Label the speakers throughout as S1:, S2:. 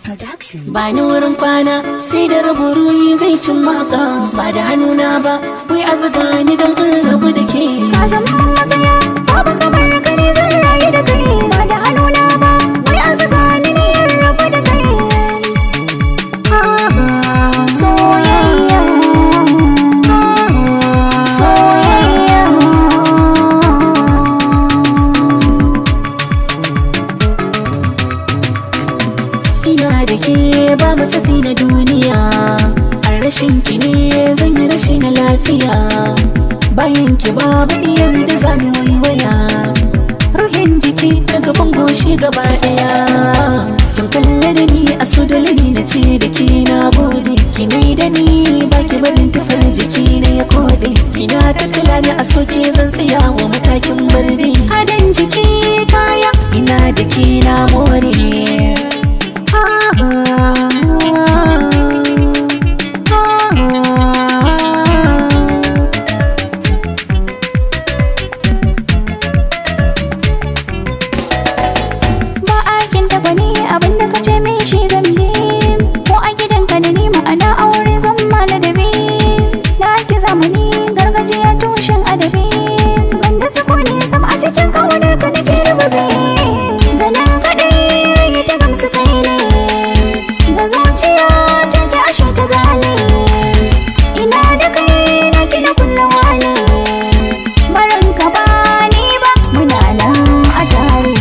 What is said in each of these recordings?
S1: Production.
S2: Ba ni wurin kwana sai da rabo ruhi zai cin maka, ba da hannuna ba wai azuga ni don in rabu da ke.
S3: Ka zama matsaya babu kamar ka ne zan rayu da kai, ba da hannuna ba wai azuga ni ne in rabu da kai. Soyayya, soyayya.
S2: Ina da ke ba matsatsi na duniya, a rashin ki ne zan yi rashi na lafiya. Bayan ki babu diyar da zani waiwaya, ruhin jiki ta gaban goshi gaba daya. Kin kulle da ni a so dalili na ce da ke na gode. Ki mai da ni ba ki barin tufar jiki na ya kode. Kina tattala ni a soke zan tsaya wa matakin birni. Adan jiki kaya ina da ke na more.
S3: Ba a kinta gwani abinda ka ce min shi zan bi, ko a gidanka da ni ma'ana aure zan ma ladabi. Na ki zamani gargajiya tushen adabi, banda sukuni sam a cikin ƙaunar ka nake rububi. Da nan kaɗai ta gamsu kai ne, da zuciya ta ki ashe ta gane. Ina da kai na ki na kullawa ne, barin ka ba ni ba muna nan a tare.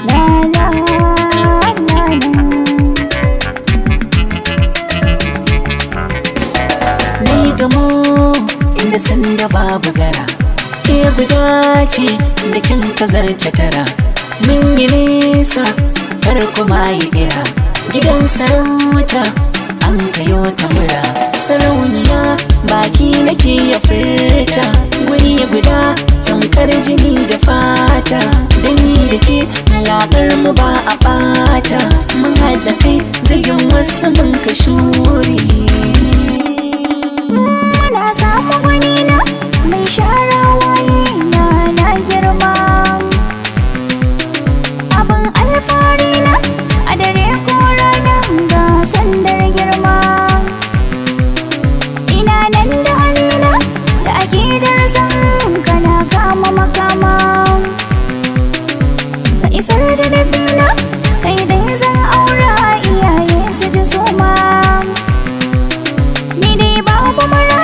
S3: La la la la.
S2: Ni gamo inda sanda babu gara, ke guda ce da kin kazarce tara. Mun yi nesa kar kuma yi kira, gidan sarauta an kayo ta mura. Sarauniya baki nake ya furta, wuri guda tamkar jini da fata. Dan ni da ke alaƙar mu ba a ɓata, mun haɗa kai zagin wasu mun ka shuri.
S3: Na samu gwani na mai shara waye na na girma. Abin alfahari na a dare ko rana ga sandar girma. Ina nan da halina da akidar san kana kama makama. Ka isar da nufina kai dai zan aura iyaye su ji suma. Ni dai babu mara